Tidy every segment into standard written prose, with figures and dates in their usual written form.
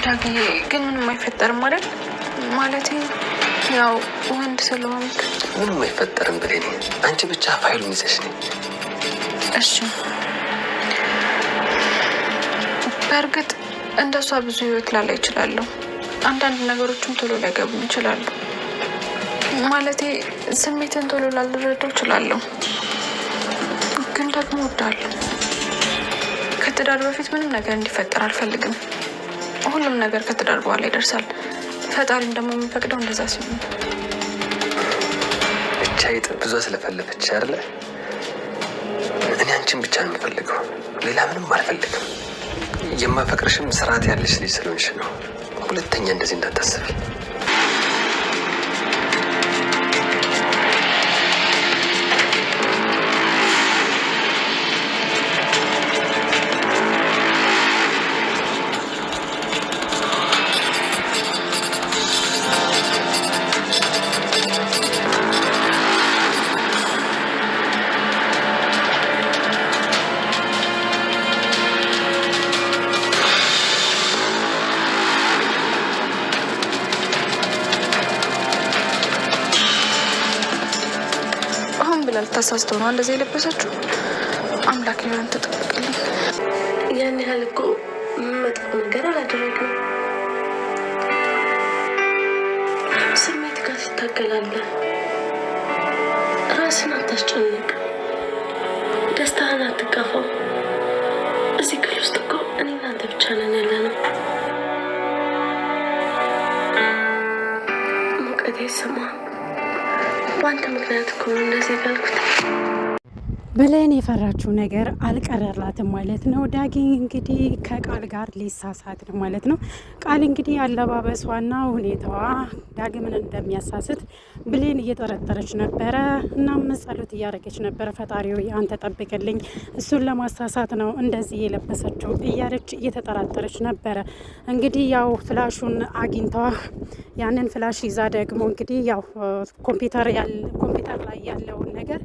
ዳግዬ ግን ምንም አይፈጠርም አይደል? ማለቴ ያው ወንድ ስለሆንክ። ምንም አይፈጠርም ብሌኔ፣ አንቺ ብቻ ፋይሉን ይዘሽ ነይ። እሺ። በእርግጥ እንደሷ ብዙ ህይወት ላላይ እችላለሁ። አንዳንድ ነገሮችም ቶሎ ሊያገቡኝ ይችላሉ። ማለቴ ስሜትን ቶሎ ላልረዳው እችላለሁ፣ ግን ደግሞ እወዳለሁ። ከትዳር በፊት ምንም ነገር እንዲፈጠር አልፈልግም። ሁሉም ነገር ከትዳር በኋላ ይደርሳል። ፈጣሪም ደግሞ የሚፈቅደው እንደዛ ሲሆን። ብቻ ይጥ ብዙ ስለፈለፈች አይደለ? እኔ አንቺን ብቻ ነው የምፈልገው፣ ሌላ ምንም አልፈልግም። የማፈቅርሽም ስርዓት ያለሽ ልጅ ስለሆንሽ ነው። ሁለተኛ እንደዚህ እንዳታስቢ። ሆን ብላ ልታሳስተው ነው እንደዚህ የለበሰችው። አምላክ ሊሆን ተጠብቅልኝ። ያን ያህል እኮ መጥፎ ነገር አላደረግንም። ስሜት ጋር ትታገላለህ። ራስን አታስጨንቅ። ደስታህን አትጋፋው። እዚህ ክፍል ውስጥ እኮ እኔ እናንተ ብቻ ነን ያለነው። ሙቀት አይሰማህም። በአንተ ምክንያት እኮ ነው እንደዚህ ያልኩት። ብሌን የፈራችው ነገር አልቀረላትም ማለት ነው። ዳጊ እንግዲህ ከቃል ጋር ሊሳሳት ነው ማለት ነው። ቃል እንግዲህ አለባበሷና ሁኔታዋ ዳግምን እንደሚያሳስት ብሌን እየጠረጠረች ነበረ። እናም ጸሎት እያደረገች ነበረ። ፈጣሪው አንተ ጠብቅልኝ፣ እሱን ለማሳሳት ነው እንደዚህ የለበሰችው እያለች እየተጠራጠረች ነበረ። እንግዲህ ያው flash ኡን አግኝተዋ ያንን flash ይዛ ደግሞ እንግዲህ ያው ኮምፒውተር ላይ ያለውን ነገር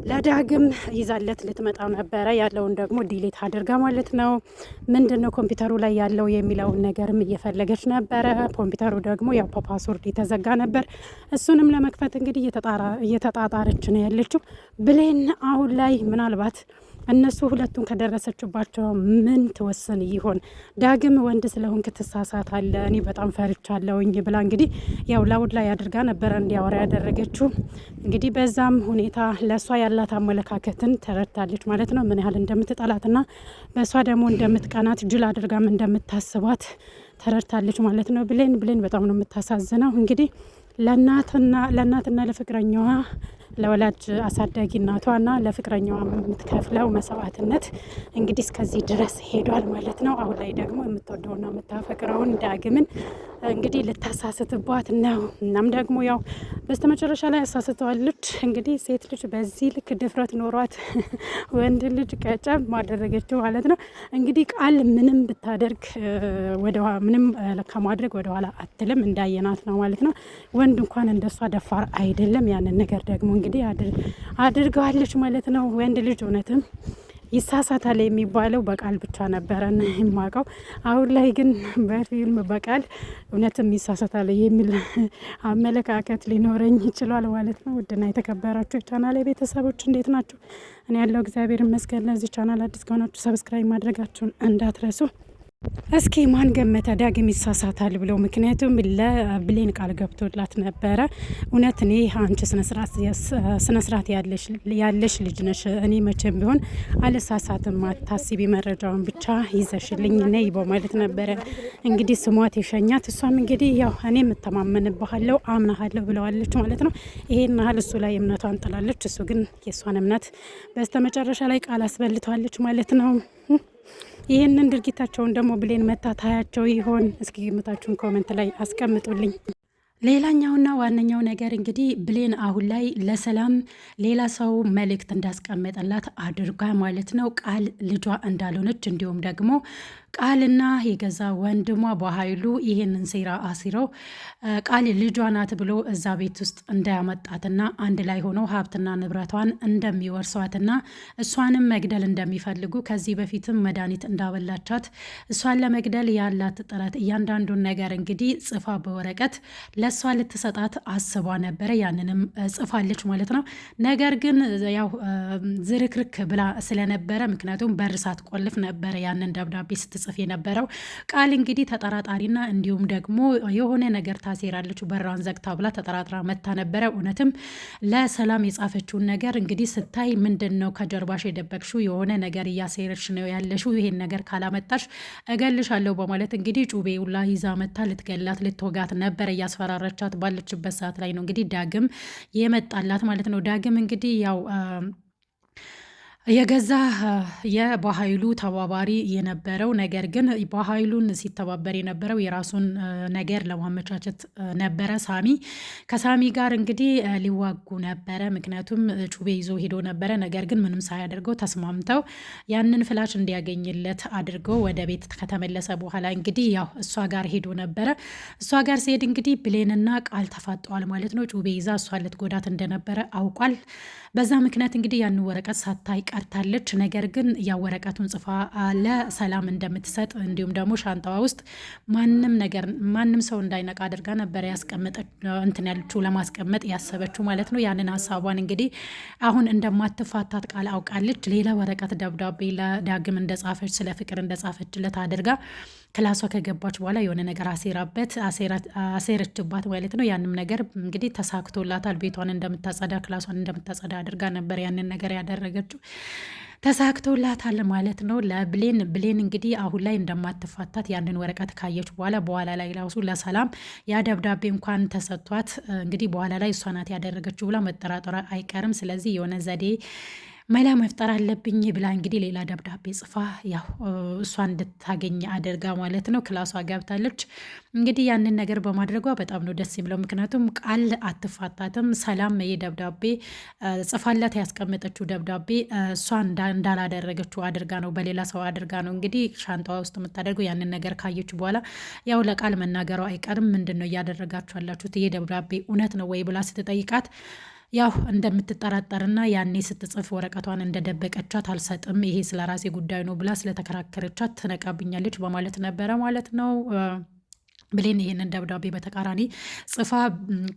ለዳግም ይዛለት ልትመጣ ነበረ። ያለውን ደግሞ delete አድርጋ ማለት ነው። ምንድን ነው ኮምፒውተሩ ላይ ያለው የሚለውን ነገርም እየፈለገች ነበረ። ኮምፒውተሩ ደግሞ ያው በ password የተዘጋ ነበር። እሱንም ለመክፈት እንግዲህ እየተጣጣረች ነው ያለችው ብሌን አሁን ላይ ምናልባት እነሱ ሁለቱን ከደረሰችባቸው ምን ትወስን ይሆን? ዳግም ወንድ ስለሆንክ ትሳሳታለህ፣ እኔ በጣም ፈርቻለሁኝ ብላ እንግዲህ ያው loud ላይ አድርጋ ነበረ እንዲያወራ ያደረገችው። እንግዲህ በዛም ሁኔታ ለእሷ ያላት አመለካከትን ተረድታለች ማለት ነው። ምን ያህል እንደምትጠላትና በእሷ ደግሞ እንደምትቀናት ጅል አድርጋም እንደምታስባት ተረድታለች ማለት ነው። ብሌን ብሌን በጣም ነው የምታሳዝነው። እንግዲህ ለእናትና ለፍቅረኛዋ ለወላጅ አሳዳጊ እናቷና ለፍቅረኛዋ የምትከፍለው መስዋዕትነት እንግዲህ እስከዚህ ድረስ ሄዷል ማለት ነው። አሁን ላይ ደግሞ የምትወደውና የምታፈቅረውን ዳግምን እንግዲህ ልታሳስትባት ነው። እናም ደግሞ ያው በስተመጨረሻ ላይ አሳስተዋለች። እንግዲህ ሴት ልጅ በዚህ ልክ ድፍረት ኖሯት ወንድ ልጅ ቀጨም ማደረገችው ማለት ነው። እንግዲህ ቃል ምንም ብታደርግ ምንም ከማድረግ ወደኋላ አትልም፣ እንዳየናት ነው ማለት ነው። ወንድ እንኳን እንደሷ ደፋር አይደለም። ያንን ነገር ደግሞ እንግዲህ አድርገዋለች ማለት ነው። ወንድ ልጅ እውነትም ይሳሳታል የሚባለው በቃል ብቻ ነበረ የማውቀው። አሁን ላይ ግን በፊልም በቃል እውነትም ይሳሳታል የሚል አመለካከት ሊኖረኝ ይችሏል ማለት ነው። ውድና የተከበራችሁ የቻናል ቤተሰቦች እንዴት ናቸው? እኔ ያለው እግዚአብሔር ይመስገን። ለዚህ ቻናል አዲስ ከሆናችሁ subscribe ማድረጋችሁን እንዳትረሱ። እስኪ ማን ገመተ ዳግም ይሳሳታል ብሎ? ምክንያቱም ለብሌን ቃል ገብቶላት ነበረ። እውነት እኔ አንቺ ስነስርዓት ያለሽ ልጅ ነሽ፣ እኔ መቼም ቢሆን አልሳሳትም፣ አታስቢ፣ መረጃውን ብቻ ይዘሽልኝ ነይ በማለት ነበረ እንግዲህ ስሟት የሸኛት። እሷም እንግዲህ ያው እኔ የምተማመንብሃለሁ አምናሃለሁ ብለዋለች ማለት ነው። ይሄን ያህል እሱ ላይ እምነቷን ጥላለች። እሱ ግን የእሷን እምነት በስተመጨረሻ ላይ ቃል አስበልተዋለች ማለት ነው። ይህንን ድርጊታቸውን ደግሞ ብሌን መታ ታያቸው ይሆን? እስኪ ግምታችሁን comment ላይ አስቀምጡልኝ። ሌላኛውና ዋነኛው ነገር እንግዲህ ብሌን አሁን ላይ ለሰላም ሌላ ሰው መልእክት እንዳስቀመጠላት አድርጋ ማለት ነው ቃል ልጇ እንዳልሆነች እንዲሁም ደግሞ ቃልና የገዛ ወንድሟ በኃይሉ ይህንን ሴራ አሲረው ቃል ልጇ ናት ብሎ እዛ ቤት ውስጥ እንዳያመጣትና አንድ ላይ ሆነው ሀብትና ንብረቷን እንደሚወርሷትና እሷንም መግደል እንደሚፈልጉ ከዚህ በፊትም መድኃኒት እንዳበላቻት እሷን ለመግደል ያላት ጥረት እያንዳንዱን ነገር እንግዲህ ጽፋ በወረቀት ለእሷ ልትሰጣት አስባ ነበረ። ያንንም ጽፋለች ማለት ነው። ነገር ግን ያው ዝርክርክ ብላ ስለነበረ ምክንያቱም በር ሳትቆልፍ ነበረ ያንን ደብዳቤ ስትጽፍ የነበረው። ቃል እንግዲህ ተጠራጣሪና እንዲሁም ደግሞ የሆነ ነገር ታሴራለች በሯን ዘግታ ብላ ተጠራጥራ መታ ነበረ። እውነትም ለሰላም የጻፈችውን ነገር እንግዲህ ስታይ ምንድን ነው ከጀርባሽ የደበቅሽው የሆነ ነገር እያሴረች ነው ያለሽው፣ ይሄን ነገር ካላመጣሽ እገልሻለሁ በማለት እንግዲህ ጩቤ ሁላ ይዛ መታ ልትገላት ልትወጋት ነበረ እያስፈራረቻት ባለችበት ሰዓት ላይ ነው እንግዲህ ዳግም የመጣላት ማለት ነው። ዳግም እንግዲህ ያው የገዛ የበኃይሉ ተባባሪ የነበረው ነገር ግን በኃይሉን ሲተባበር የነበረው የራሱን ነገር ለማመቻቸት ነበረ። ሳሚ ከሳሚ ጋር እንግዲህ ሊዋጉ ነበረ። ምክንያቱም ጩቤ ይዞ ሄዶ ነበረ። ነገር ግን ምንም ሳያደርገው ተስማምተው ያንን flash እንዲያገኝለት አድርገው ወደ ቤት ከተመለሰ በኋላ እንግዲህ ያው እሷ ጋር ሄዶ ነበረ። እሷ ጋር ሲሄድ እንግዲህ ብሌንና ቃል ተፋጠዋል ማለት ነው። ጩቤ ይዛ እሷን ልትጎዳት እንደነበረ አውቋል። በዛ ምክንያት እንግዲህ ያንን ወረቀት ሳታይ ቀርታለች። ነገር ግን ያ ወረቀቱን ጽፋ ለሰላም እንደምትሰጥ እንዲሁም ደግሞ ሻንጣዋ ውስጥ ማንም ነገር ማንም ሰው እንዳይነቃ አድርጋ ነበር ያስቀመጠ እንትን ያለችው ለማስቀመጥ ያሰበችው ማለት ነው። ያንን ሀሳቧን እንግዲህ አሁን እንደማትፋታት ቃል አውቃለች። ሌላ ወረቀት ደብዳቤ ለዳግም እንደጻፈች ስለ ፍቅር እንደጻፈችለት አድርጋ ክላሷ ከገባች በኋላ የሆነ ነገር አሴራበት አሴረችባት ማለት ነው። ያንም ነገር እንግዲህ ተሳክቶላታል። ቤቷን እንደምታጸዳ ክላሷን እንደምታጸዳ አድርጋ ነበር ያንን ነገር ያደረገችው። ተሳክቶላታል ማለት ነው። ለብሌን ብሌን እንግዲህ አሁን ላይ እንደማትፋታት ያንን ወረቀት ካየች በኋላ በኋላ ላይ ራሱ ለሰላም ያ ደብዳቤ እንኳን ተሰጥቷት እንግዲህ በኋላ ላይ እሷ ናት ያደረገችው ብላ መጠራጠሯ አይቀርም። ስለዚህ የሆነ ዘዴ መላ መፍጠር አለብኝ ብላ እንግዲህ ሌላ ደብዳቤ ጽፋ ያው እሷ እንድታገኝ አድርጋ ማለት ነው ክላሷ ገብታለች። እንግዲህ ያንን ነገር በማድረጓ በጣም ነው ደስ የሚለው። ምክንያቱም ቃል አትፋታትም። ሰላም ይህ ደብዳቤ ጽፋላት ያስቀመጠችው ደብዳቤ እሷ እንዳላደረገችው አድርጋ ነው፣ በሌላ ሰው አድርጋ ነው እንግዲህ ሻንጣዋ ውስጥ የምታደርገው። ያንን ነገር ካየች በኋላ ያው ለቃል መናገሯ አይቀርም። ምንድን ነው እያደረጋችሁ ያላችሁት? ይህ ደብዳቤ እውነት ነው ወይ ብላ ስትጠይቃት ያው እንደምትጠራጠርና ያኔ ስትጽፍ ወረቀቷን እንደደበቀቻት አልሰጥም፣ ይሄ ስለ ራሴ ጉዳይ ነው ብላ ስለተከራከረቻት ትነቃብኛለች በማለት ነበረ ማለት ነው። ብሌን ይህንን ደብዳቤ በተቃራኒ ጽፋ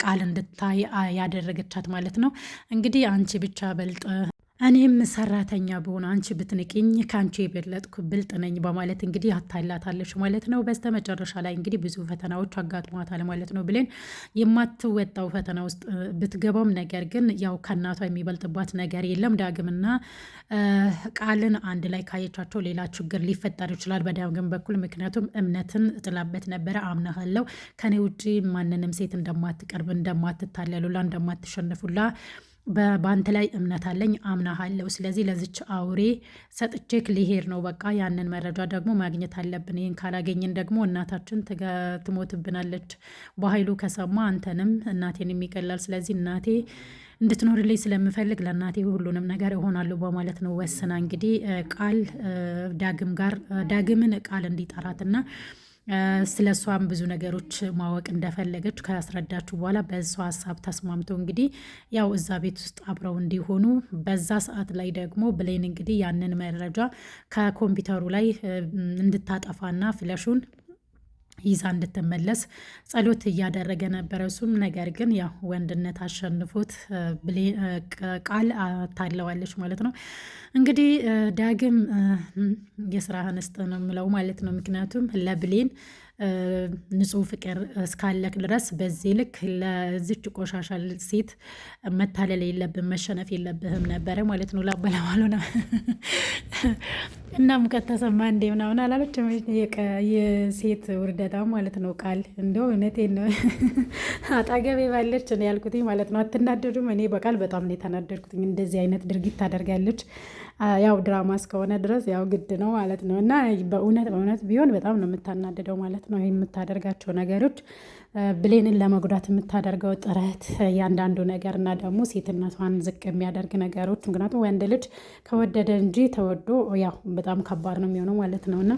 ቃል እንድታይ ያደረገቻት ማለት ነው። እንግዲህ አንቺ ብቻ በልጥ እኔም ሰራተኛ ብሆን አንቺ ብትንቅኝ ከአንቺ የበለጥኩ ብልጥ ነኝ በማለት እንግዲህ አታላታለች ማለት ነው። በስተመጨረሻ ላይ እንግዲህ ብዙ ፈተናዎች አጋጥሟታል ማለት ነው። ብሌን የማትወጣው ፈተና ውስጥ ብትገባም ነገር ግን ያው ከእናቷ የሚበልጥባት ነገር የለም። ዳግምና ቃልን አንድ ላይ ካየቻቸው ሌላ ችግር ሊፈጠር ይችላል በዳግም በኩል ምክንያቱም እምነትን ጥላበት ነበረ። አምናሃለው ከኔ ውጭ ማንንም ሴት እንደማትቀርብ እንደማትታለሉላ እንደማትሸንፉላ በአንተ ላይ እምነት አለኝ አምናሃለሁ። ስለዚህ ለዚች አውሬ ሰጥቼክ ሊሄድ ነው። በቃ ያንን መረጃ ደግሞ ማግኘት አለብን። ይህን ካላገኝን ደግሞ እናታችን ትሞትብናለች። በኃይሉ ከሰማ አንተንም እናቴንም ይገላል። ስለዚህ እናቴ እንድትኖርልኝ ስለምፈልግ ለእናቴ ሁሉንም ነገር እሆናለሁ በማለት ነው ወስና እንግዲህ ቃል ዳግም ጋር ዳግምን ቃል እንዲጠራትና ስለ እሷም ብዙ ነገሮች ማወቅ እንደፈለገች ካስረዳችሁ በኋላ በእሷ ሀሳብ ተስማምቶ እንግዲህ ያው እዛ ቤት ውስጥ አብረው እንዲሆኑ በዛ ሰዓት ላይ ደግሞ ብሌን እንግዲህ ያንን መረጃ ከኮምፒውተሩ ላይ እንድታጠፋና ፍለሹን ይዛ እንድትመለስ ጸሎት እያደረገ ነበረ። እሱም ነገር ግን ያው ወንድነት አሸንፎት ቃል አታለዋለች ማለት ነው። እንግዲህ ዳግም የስራህን ስጥ ነው የምለው ማለት ነው። ምክንያቱም ለብሌን ንጹህ ፍቅር እስካለክ ድረስ በዚህ ልክ ለዚች ቆሻሻ ሴት መታለል የለብህም መሸነፍ የለብህም ነበረ ማለት ነው። ላበለማሉ ነው እና ሙቀት ተሰማ እንዴ ምናምን አላለችም። የሴት ውርደታ ማለት ነው። ቃል እንደው እውነቴን ነው። አጠገቤ ባለች ነው ያልኩትኝ ማለት ነው። አትናደዱም? እኔ በቃል በጣም ነው የተናደድኩትኝ። እንደዚህ አይነት ድርጊት ታደርጋለች ያው ድራማ እስከሆነ ድረስ ያው ግድ ነው ማለት ነው። እና በእውነት በእውነት ቢሆን በጣም ነው የምታናድደው ማለት ነው የምታደርጋቸው ነገሮች፣ ብሌንን ለመጉዳት የምታደርገው ጥረት፣ እያንዳንዱ ነገር እና ደግሞ ሴትነቷን ዝቅ የሚያደርግ ነገሮች። ምክንያቱም ወንድ ልጅ ከወደደ እንጂ ተወዶ ያው በጣም ከባድ ነው የሚሆነው ማለት ነው እና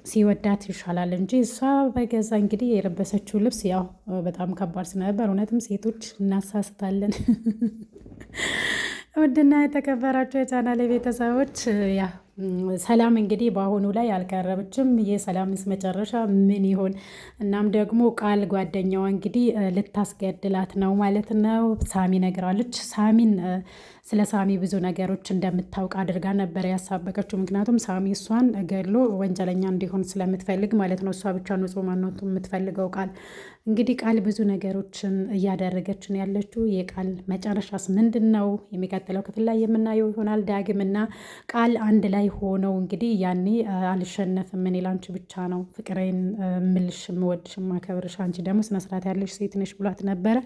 ሲወዳት ይሻላል እንጂ እሷ በገዛ እንግዲህ የለበሰችው ልብስ ያው በጣም ከባድ ስለነበር እውነትም ሴቶች እናሳስታለን። ውድና የተከበራችሁ የቻናል ቤተሰቦች፣ ያ ሰላም እንግዲህ በአሁኑ ላይ አልቀረበችም። የሰላምስ መጨረሻ ምን ይሆን? እናም ደግሞ ቃል ጓደኛዋ እንግዲህ ልታስገድላት ነው ማለት ነው። ሳሚ ነግረዋለች። ሳሚን ስለ ሳሚ ብዙ ነገሮች እንደምታውቅ አድርጋ ነበር ያሳበቀችው። ምክንያቱም ሳሚ እሷን ገድሎ ወንጀለኛ እንዲሆን ስለምትፈልግ ማለት ነው። እሷ ብቻ ንጹሕ ማንነቱ የምትፈልገው ቃል እንግዲህ ቃል ብዙ ነገሮችን እያደረገችን ያለችው። የቃል መጨረሻስ ምንድን ነው? የሚቀጥለው ክፍል ላይ የምናየው ይሆናል። ዳግምና ቃል አንድ ላይ ሆነው እንግዲህ ያኔ አልሸነፍም፣ እኔ ላንቺ ብቻ ነው ፍቅሬን ምልሽ፣ የምወድሽ፣ የማከብርሽ፣ አንቺ ደግሞ ስነስርዓት ያለሽ ሴት ነሽ ብሏት ነበረ።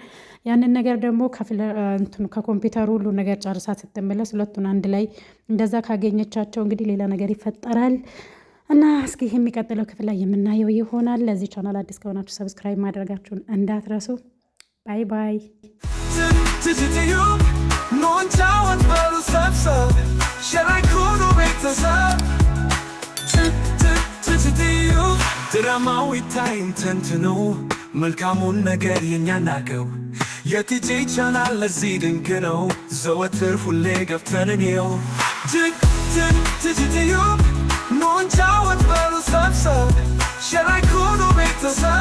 ያንን ነገር ደግሞ ከኮምፒውተሩ ሁሉ ነገር ጨርሳ ስትመለስ ሁለቱን አንድ ላይ እንደዛ ካገኘቻቸው እንግዲህ ሌላ ነገር ይፈጠራል። እና እስኪ የሚቀጥለው ክፍል ላይ የምናየው ይሆናል። ለዚህ ቻናል አዲስ ከሆናችሁ subscribe ማድረጋችሁን እንዳትረሱ። Bye bye። ድራማው ይታይ ተንትኖ፣ መልካሙን ነገር የኛ ናቀው። የቲጂ ቻናል ለዚህ ድንቅ ነው። ዘወትር ሁሌ ገብተን እንየው። ቲጂቲዩብ ኑ እንጫወት በሉ ሰብሰብ፣ share like ሁኑ ቤተሰብ።